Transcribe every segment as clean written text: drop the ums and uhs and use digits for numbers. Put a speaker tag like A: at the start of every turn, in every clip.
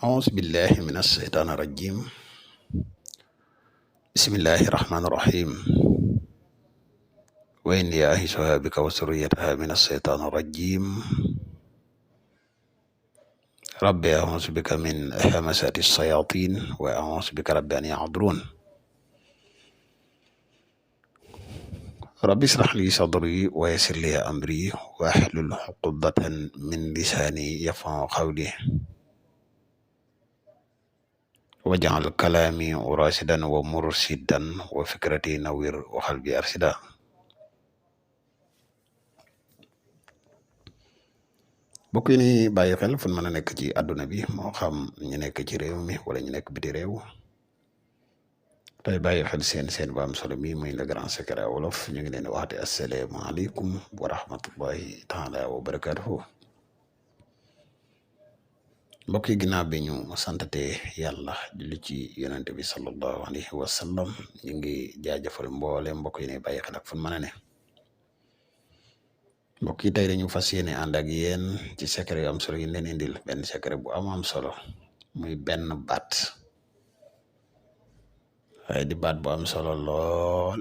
A: أعوذ بالله من الشيطان الرجيم. بسم الله الرحمن الرحيم. وإني أعيذها بك وذريتها من الشيطان الرجيم. ربي أعوذ بك من همزات الشياطين وأعوذ بك رب أن يحضرون. ربي اشرح لي صدري ويسر لي أمري واحلل عقدة من لساني يفقهوا قولي واجعل كلامي راشدا ومرشدا وفكرتي نوير وقلبي أرشدا. bokk yi ni bàyyi xel fu mën a nekk ci àdduna bi moo xam ñu nekk ci réew mi wala ñu nekk biti réew tey bàyyi xel seen bu am solo mi muy le grand secret wolof ñu ngi leen di waxte asalaamaaleykum wa rahmatullahi taala wa barakatuhu. mbokk yi ginnaaw bi ñu santate yàlla julli ci yonente bi sallallahu alayhi wa sallam ñu ngi jaajëfal mboole mbokk yi ni bàyyi xel ak fu mën a ne. mbokk yi tey dañu fas yéene ànd ak yéen ci secret yu am solo yi leen indil benn secret bu am solo muy benn baat waaye di baat bu am solo lool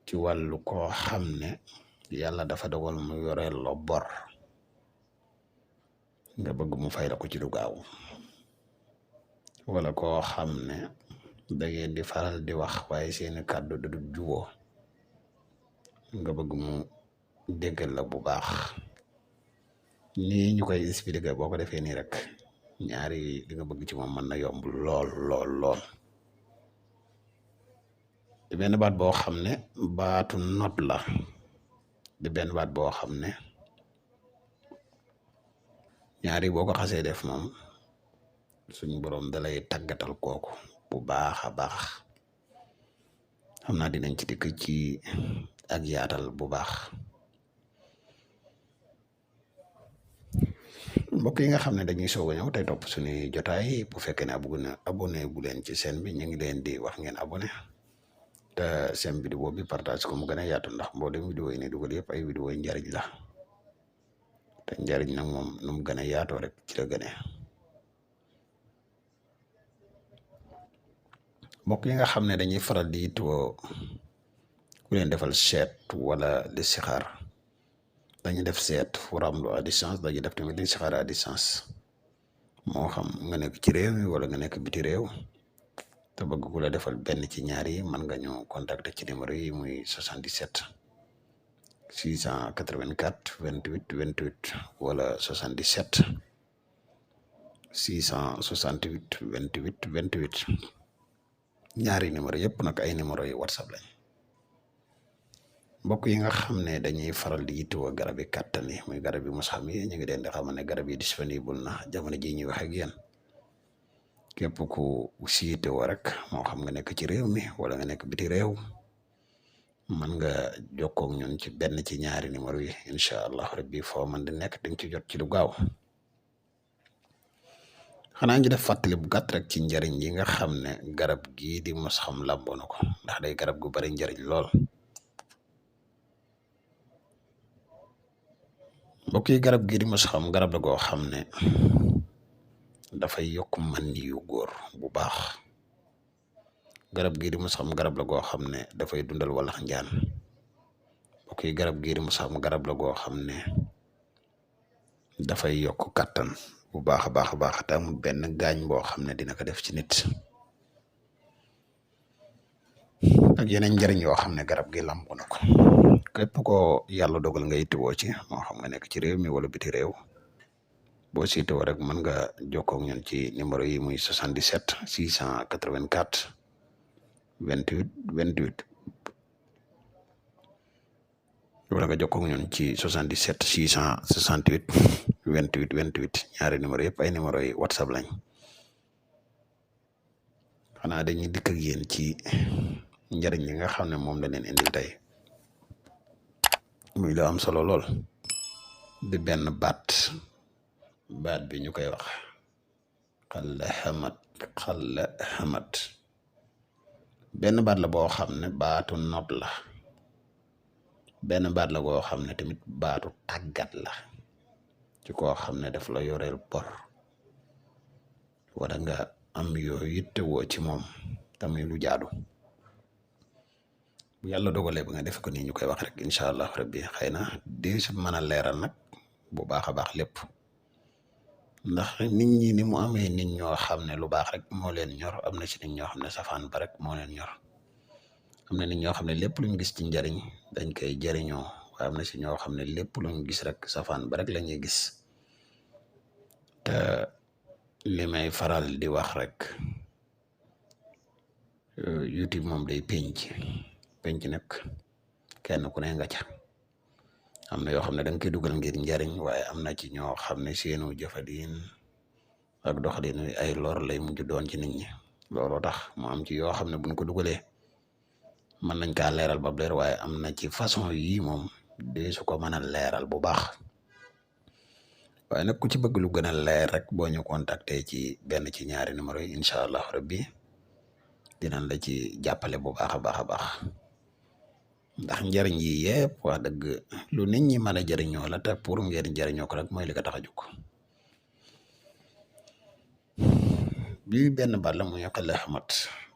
A: ci wàllu koo xam ne yàlla dafa dogal mu yoreel la bor nga bëgg mu fay la ko ci lu gaaw wala koo xam ne da ngeen di faral di wax waaye seeni kàddu du juboo nga bëgg mu déggal la bu baax nii ñu koy expliquer boo ko defee nii rek ñaari li nga bëgg ci moom mën na yomb lool di benn baat boo xam ne baatu not la di benn baat boo xam ne ñaari boo ko xasee def moom suñu boroom dalay tàggatal kooku bu baax a baax xam naa dinañ ci dikk ci ak yaatal bu baax. mbokk yi nga xam ne dañuy soog a ñëw tey topp suñuy jotaay bu fekkee ne abonné bu leen ci chaîne bi ñu ngi leen di wax ngeen abonné te seen vidéo bi partage ko mu gën a yaatu ndax mboolem vidéo yi ne dugal yëpp ay vidéo yi njariñ la te njariñ nag moom nu mu gën a yaatoo rek ci la gënee. mbokk yi nga xam ne dañuy faral di yittewoo ku leen defal seet wala listixaar dañuy def seet fu ramlu à distance dañuy def tamit listixaar à distance moo xam nga nekk ci réew mi wala nga nekk biti réew te bëgg ku la defal benn ci ñaar yi mën nga ñu contacter ci numéro yi muy 77 684 28 28 wala 77 668 28 28 ñaari numéro yëpp nag ay numéro yi whatsapp lañ. mbokk yi nga xam ne dañuy faral di yittewoo garab yi kàttan yi muy garab yi mos xam yi ñu ngi leen di xamal ne garab yi disponible na jamono ji ñuy wax ak yéen képp ku si yittewoo rek moo xam nga nekk ci réew mi wala nga nekk biti réew mën nga jokkoo ak ñun ci benn ci ñaari numéro yi incha allah rabbi foo man di nekk di nga ci jot ci lu gaaw. xanaa ñu def fàttali bu gàtt rek ci njariñ yi nga xam ne garab gii di mos xam làmboo na ko ndax day garab gu bari njariñ lool. mbokk yi garab gii di mos xam garab la goo xam ne dafay yokk man yu góor bu baax. garab gii di mos xam garab la goo xam ne dafay dundal walax njaan. mbokk yi garab gii di mos xam garab la goo xam ne dafay yokk kàttan bu baax a baax a baax te amul benn gaañ boo xam ne dina ko def ci nit ak yeneen njëriñ yoo xam ne garab gi lamb na ko. képp ko yàlla dogal nga yittewoo ci moo xam nga nekk ci réew mi wala biti réew boo si yittewoo rek mën nga jokkoo ak ñun ci numéro yi muy 77 684 28 28 wala nga jokkoo ak ñun ci 77 668 28 28 ñaari numéro yëpp ay numéro yi whatsapp lañ. xanaa dañuy dikk ak yéen ci njëriñ li nga xam ne moom la leen indil tey muy lu am solo lool di benn baat bi ñu koy wax xalla xamat benn baat la boo xam ne baatu not la benn baat la boo xam ne tamit baatu tàggat la ci koo xam ne daf la yoreel bor wala nga am yoo yittewoo ci moom tamit lu jaadu bu yàlla dogalee ba nga def ko nii ñu koy wax rek incha allah rabbi xëy na di su mën a leeral nag bu baax a baax lépp ndax nit ñi ni mu amee nit ñoo xam ne lu baax rek moo leen ñor am na ci nit ñoo xam ne safaan ba rek moo leen ñor am na nit ñoo xam ne lépp luñ gis ci njariñ dañ koy jariñoo waaye am na si ñoo xam ne lépp luñ gis rek safaan ba rek la ñuy gis te li may faral di wax rek YouTube moom day penc nag kenn ku ne nga ca am na yoo xam ne da nga koy dugal ngir njariñ waaye am na ci ñoo xam ne seenu jëfandin ak doxalin ay lor lay mujj doon ci nit ñi looloo tax mu am ci yoo xam ne buñ ko dugalee mën nañ kaa leeral ba leer waaye am na ci façon yii moom de su ko mën a leeral bu baax waaye nag ku ci bëgg lu gën a leer rek boo ñu contacter ci benn ci ñaari numéro yi incha allah rabbi dinañ la ci jàppale bu baax a baax a baax ndax njariñ yi yëpp wax dëgg lu nit ñi mën a jëriñoo la te pour ngeen jëriñoo ko rek mooy li ko tax a jóg bii benn baat la mu yokkal la xamat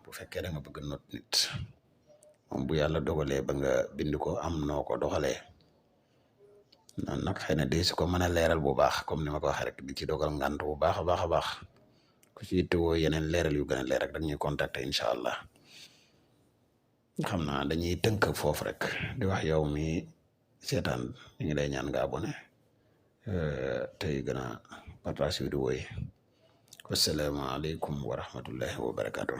A: bu fekkee da nga bëgg not nit moom bu yàlla dogalee ba nga bind ko am noo ko doxalee noonu nag xëy na de su ko mën a leeral bu baax comme ni ma ko waxee rek di ci dogal ngant bu baax a baax a baax ku ci yittewoo yeneen leeral yu gën a leer rek dañuy contacter incha allah xam naa dañuy tënk foofu rek di wax yow mi seetaan ñu ngi lay ñaan nga abonné tey gën a partage vidéo yi wasalaamaaleykum wa rahmatullahi wa barakatuh